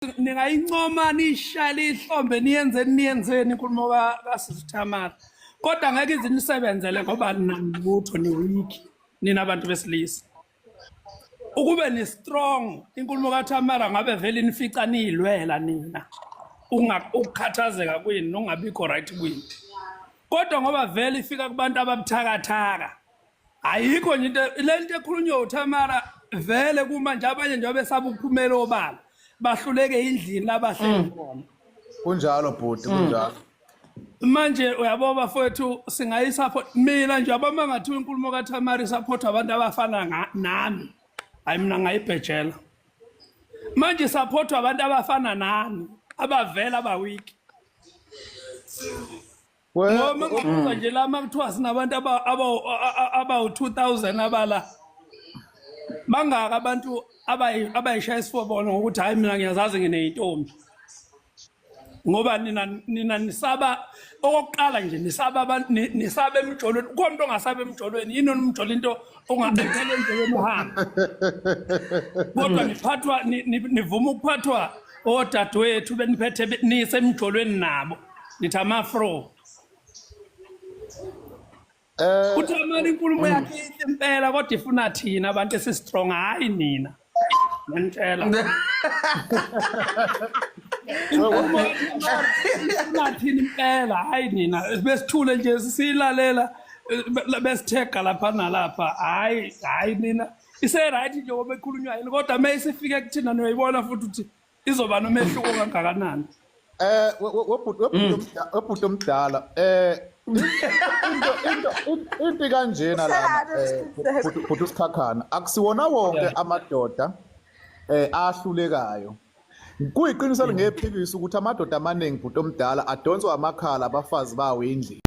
Ningayincoma, niyishayele ihlombe, niyenzeni, niyenzeni inkulumo kasisi Thamara, kodwa ngeke ize nisebenzele ngoba ninalutho, ni-weak nina abantu besilisa. Ukube ni-strong, inkulumo kaThamara ngabe vele inifica niyilwela nina ukukhathazeka kwenu nokungabikho right kwenu, kodwa ngoba vele ifika kubantu ababuthakathaka, ayikho nje into le nto ekhulunywa uThamara. Vele kumanje abanye nje besaba ukuphumela obala, bahluleke endlini labahleli khona. Kunjalo bhuti, kunjalo. Manje uyabo bafowethu, singayisupport. Mina nje abama ngathiwa inkulumo kaThamara isupport abantu abafana nami, hayi, mina ngayibhejela. Manje support abantu abafana nani, abavela abaweak, ngoba mangabuza nje la, makuthiwa sinabantu abawu-2000 abala, bangaka abantu abayishaya isifobona ngokuthi, "Hayi, mina ngiyazazi, ngineyintombi," ngoba nina nisaba okokuqala nje, nisaba abantu, nisaba emjolweni. Kukhona umuntu ongasaba emjolweni yini? Umjolo into ongaphela endleleni uhambe, kodwa niphathwa nivuma ukuphathwa odadewethu beniphethe nisemjolweni nabo, nithi amafro. UThamara inkulumo yakhe inhle impela, kodwa ifuna thina abantu esi-strong, hayi nina. Ngiyantshela, inkulumo kaThamara ifuna thina impela, hayi nina. Besithule nje siyilalela, besithega lapha nalapha. Hayi, hayi, nina ise-right nje ngoba ekhulunywa yini, kodwa uma isifike kuthina niyoyibona futhi ukuthi izoba nomehluko kangakanani. Webhuti omdala, into kanjena lana, bhuti uSikhakhana, akusiwona wonke amadoda ahlulekayo. Kuyiqiniso elingephikisa ukuthi amadoda amaningi, bhuti omdala, adonswa amakhala abafazi bawo endlini.